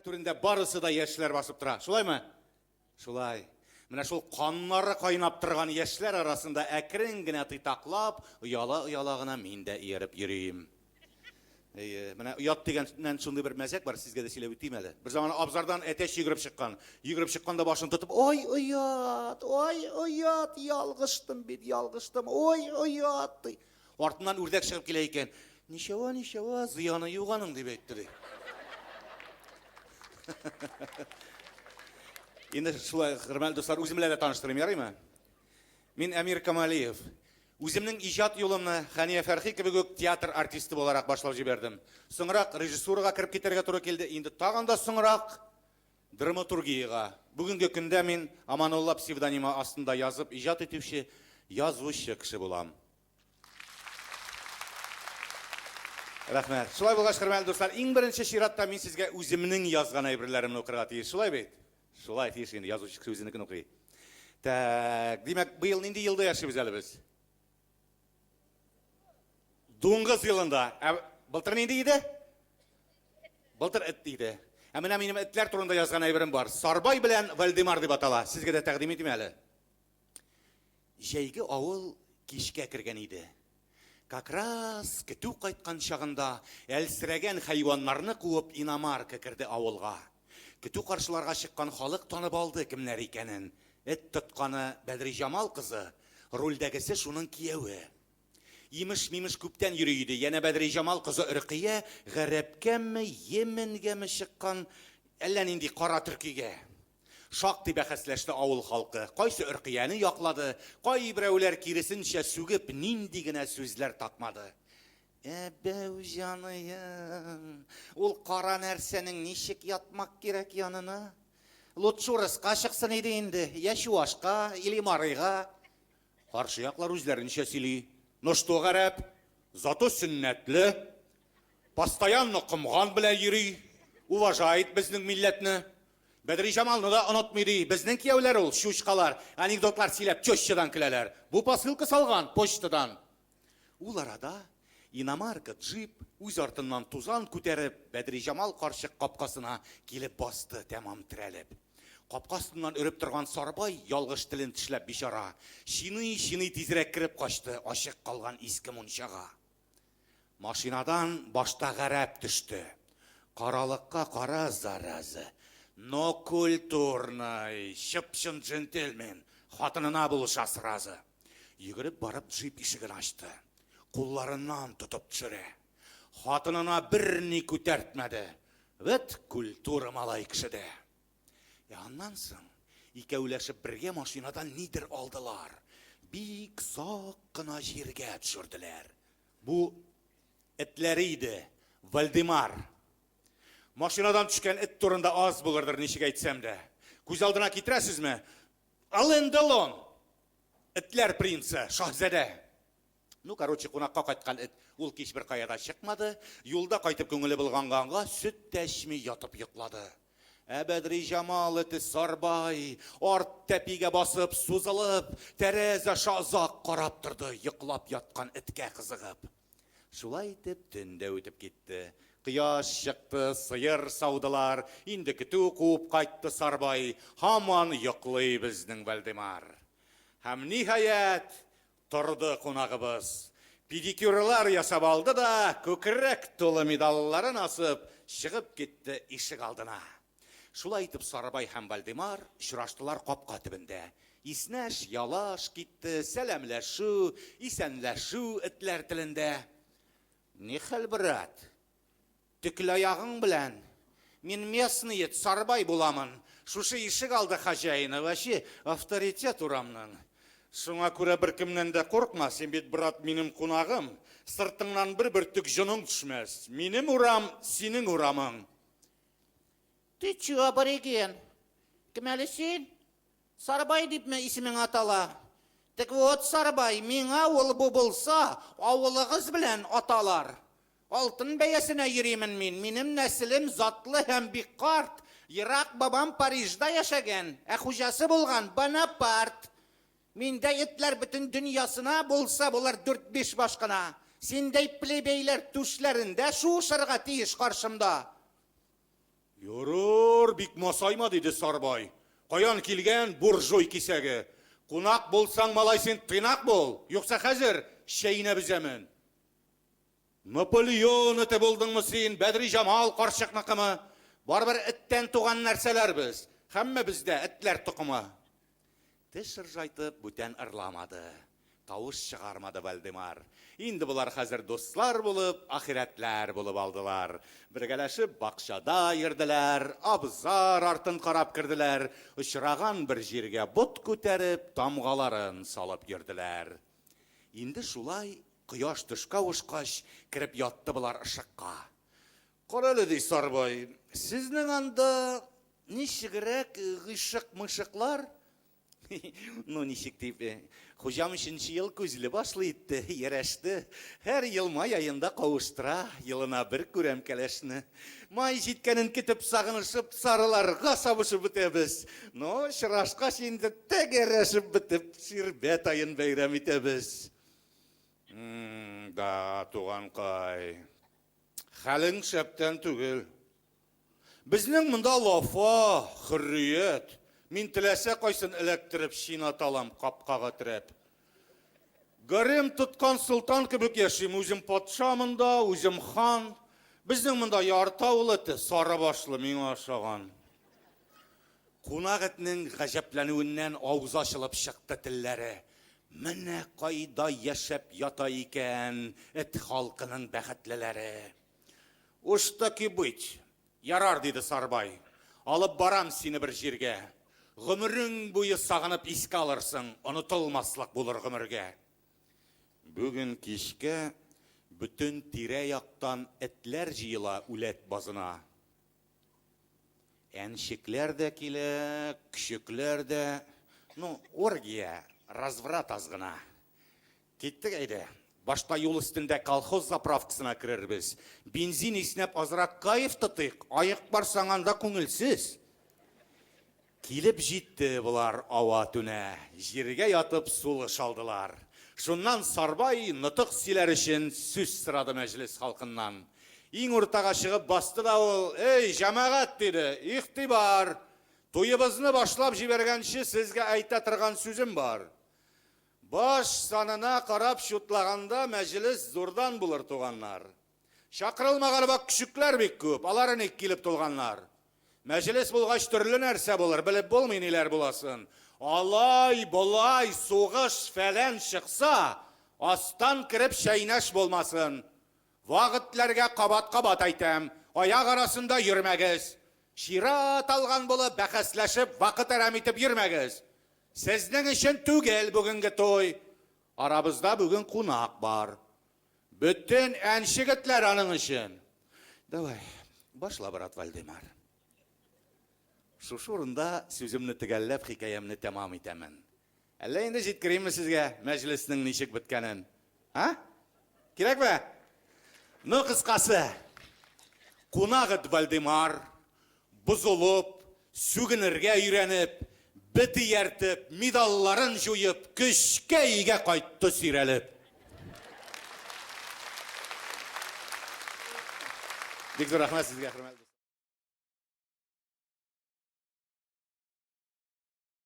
түрендә барысы да яшьләр басып тора. Шулаймы? Шулай. Менә шул каннары кайнап торган яшьләр арасында әкрен генә тыйтаклап, ояла-ояла гына мин дә ияреп йөрим. Әйе, менә оят дигәннән шундый бер мәзәк бар, сезгә дә сөйләп үтим әле. Бер заман абзардан әтәч йөгереп чыккан. Йөгереп чыккан да башын тотып, "Ой, оят, ой, оят, ялгыштым бит, ялгыштым, ой, оят", ди. Артыннан үрдәк чыгып килә икән. Ничава, ничава, зыяны юк аның, дип әйтте ди. Инде шулай, хөрмәтле дуслар, үзем белән дә таныштырыйм, ярыймы? Мин Әмир Камалиев. Үземнең иҗат юлымны Хәния Фәрхи кебек үк театр артисты буларак башлап җибәрдем. Соңрак режиссурага кереп китәргә туры килде, инде тагын да соңрак драматургиягә. Бүгенге көндә мин Аманулла псевдонимы астында язып иҗат итүче язучы кеше булам. Рәхмәт. Шулай булгач, хөрмәтле дуслар, иң беренче чиратта мин сезгә үземнең язган әйберләремне укырга тиеш. Шулай бит? Шулай тиеш инде, язучы кеше үзенекен укый. Так, димәк, быел нинди елда яшибез әле без? Дуңгыз елында. Ә былтыр нинди иде? Былтыр эт иде. Ә менә минем этләр турында язган әйберем бар. Сарбай белән Вальдемар дип атала. Сезгә дә тәкъдим итим әле. Җәйге авыл кичкә кергән иде. Как раз көтү кайткан чагында әлсерәгән хайваннарны куып иномарка керде авылга. Көтү каршыларга чыккан халык танып алды кемнәр икәнен. Эт тотканы Бәдриҗамал кызы, рульдәгесе шуның кияве. Имеш-мимеш күптән йөри иде, янә Бәдриҗамал кызы Өркия гарәпкәме, Йеменгәме чыккан, әллә нинди кара төркигә. Шактый бәхәсләште авыл халкы, кайсы Өркияне яклады, кайберәүләр киресенчә сүгеп нинди генә сүзләр тапмады. Әбәү җаныем, ул кара нәрсәнең ничек ятмак кирәк янына? Лутчы урыска чыксын иде инде, я чуашка, или марыйга. Каршы яклар үзләренчә сөйли. Ну что, гарәп, зато сөннәтле, постоянно комган белән йөри, уважает безнең милләтне. Бәдриҗамалны да онытмый, ди. Безнең кияүләр ул, чучкалар, анекдотлар сөйләп тещадан көләләр. Бу посылка салган почтадан. Ул арада иномарка джип үз артыннан тузан күтәреп Бәдриҗамал карчык капкасына килеп басты, тәмам терәлеп. Капка астыннан өреп торган Сарбай, ялгыш телен тешләп бичара, чиный-чиный тизрәк кереп качты ачык калган иске мунчага. Машинадан башта гарәп төште. Каралыкка кара, зараза. Но культурный, чып-чын джентельмен, хатынына булыша сразу. Йөгереп барып джип ишеген ачты. Кулларыннан тотып төшерә. Хатынына берни күтәртмәде. Вәт культура малай кешедә. Ә аннан соң икәүләшеп бергә машинадан нидер алдылар. Бик сак кына җиргә төшерделәр. Бу этләре иде, Вальдемар. Машинадан төшкән эт турында аз булырдыр, ничек әйтсәм дә. Күз алдына китерәсезме? Ален Делон! Этләр принцы, шаһзадә. Ну, короче, кунакка кайткан эт ул кич беркая да чыкмады. Юлда кайтып күңеле болганганга сөт тә эчми ятып йоклады. Ә Бәдриҗамал эте Сарбай, арт тәпигә басып, сузылып, тәрәз аша озак карап торды, йоклап яткан эткә кызыгып. Шулай итеп, төн дә үтеп китте. Кояш чыкты, сыер саудылар, инде көтү куып кайтты Сарбай, һаман йоклый безнең Вальдемар. Һәм, ниһаять, Торды кунагыбыз. Педикюрлар ясап алды да, күкрәк тулы медальләрен асып, чыгып китте ишек алдына. Шулай итеп Сарыбай һәм Вальдемар очраштылар капка төбендә. Иснәш, ялаш китте, сәламләшү, исәнләшү этләр телендә. Нихәл, брат? Төкле аягың белән. Мин местный эт, Сарбай буламын. Шушы ишек алды хозяины, вәчи авторитет урамның. Шуңа күрә беркемнән дә куркма, син бит, брат, минем кунагым. Сыртыңнан бер бөртек җоның төшмәс. Минем урам, синең урамың. Ты чё, абориген? Кем әле син? Сарбай дипме исемең атала? Так вот, Сарбай, миңа ул-бу булса, авылыгыз белән аталар. Алтын бәясенә йөримен мин, минем нәселем затлы һәм бик карт, ерак бабам Парижда яшәгән, ә хуҗасы булган Бонапарт. Миндәй этләр бөтен дөньясына булса булыр дүрт-биш баш кына. Синдәй плебейләр түшләрендә шуышырга тиеш каршымда. Ярар! бик масайма, диде Сарбай. Каян килгән буржуй кисәге? Кунак булсаң, малай, син тыйнак бул, юкса хәзер чәйнәп өзәмен. Наполеон эте булдыңмы син, Бәдриҗамал карчыкныкымы? Барыбер эттән туган нәрсәләр без, һәммәбез дә этләр токымы. Теш ыржайтып, бүтән ырламады. Тавыш чыгармады Вальдемар. Инде болар хәзер дуслар булып, ахирәтләр булып алдылар. Бергәләшеп бакчада йөрделәр, абзар артын карап керделәр, очраган бер җиргә бот күтәреп, тамгаларын салып йөрделәр. Инде шулай кояш төшкә авышкач, кереп ятты болар ышыкка. Карале, ди Сарбай, сезнең анда ничегрәк гыйшык-мышыклар? Ну, ничек дип, хуҗам өченче ел күзле башлы итте, ярәште. Һәр ел май аенда кавыштыра, елына бер күрәм кәләшне. Май җиткәнен көтеп, сагынышып, сарыларга сабышып бетәбез. Но, очрашкач инде тәгәрәшеп бетеп, ширбәт аен бәйрәм итәбез. Да, туганкай. Хәлең шәптән түгел. Безнең монда лафа, хөррият. Мин теләсә кайсын эләктереп чината алам капкага терәп. Гарем тоткан солтан кебек яшим, үзем патша монда, үзем хан. Безнең монда ярты авыл эте, сары башлы, миңа ошаган. Кунак этнең гаҗәпләнүеннән авызы ачылып чыкты телләре. Менә кайда яшәп ята икән эт халкының бәхетлеләре. Уж так и быть, ярар, диде Сарбай. Алып барам сине бер җиргә. Гомерең буе сагынып искә алырсың, онытылмаслык булыр гомергә. Бүген кичкә бөтен тирә-яктан этләр җыела үләт базына. Әнчекләр дә килә, көчекләр дә. Ну, оргия, разврат аз гына. Киттек әйдә. Башта юл өстендә колхоз заправкасына керербез. Бензин иснәп азрак кайф тотыйк, аек барсаң анда күңелсез. Килеп җитте болар ава-түнә, җиргә ятып сулыш алдылар. Шуннан Сарбай нотык сөйләр өчен сүз сорады мәҗлес халкыннан. Иң уртага чыгып басты да ул, Эй, җәмәгать, диде, игътибар! Туебызны башлап җибәргәнче сезгә әйтә торган сүзем бар. Баш санына карап чутлаганда мәҗлес зурдан булыр, туганнар. Чакырылмаган вак көчекләр бик күп, алары ник килеп тулганнар? Мәҗлес булгач төрле нәрсә булыр, белеп булмый ниләр буласын. Алай, болай, сугыш фәлән чыкса, астан кереп чәйнәш булмасын. Вак этләргә кабат-кабат әйтәм, аяк арасында йөрмәгез. Чират алган булып, бәхәсләшеп, вакыт әрәм итеп йөрмәгез. Сезнең өчен түгел бүгенге туй. Арабызда бүген кунак бар. Бөтен әнчек этләр аның өчен. Давай, башла, брат Вальдемар. Шушы урында сүземне төгәлләп, хикәямне тәмам итәмен. Әллә инде җиткеримме сезгә мәҗлеснең ничек беткәнен? А? Кирәкме? Ну, кыскасы, кунак эт Вальдемар бозылып, сүгенергә өйрәнеп, бет ияртеп, медалларын җуеп, көчкә өйгә кайтты сөйрәлеп. Бик зур рәхмәт сезгә, хөрмәтле.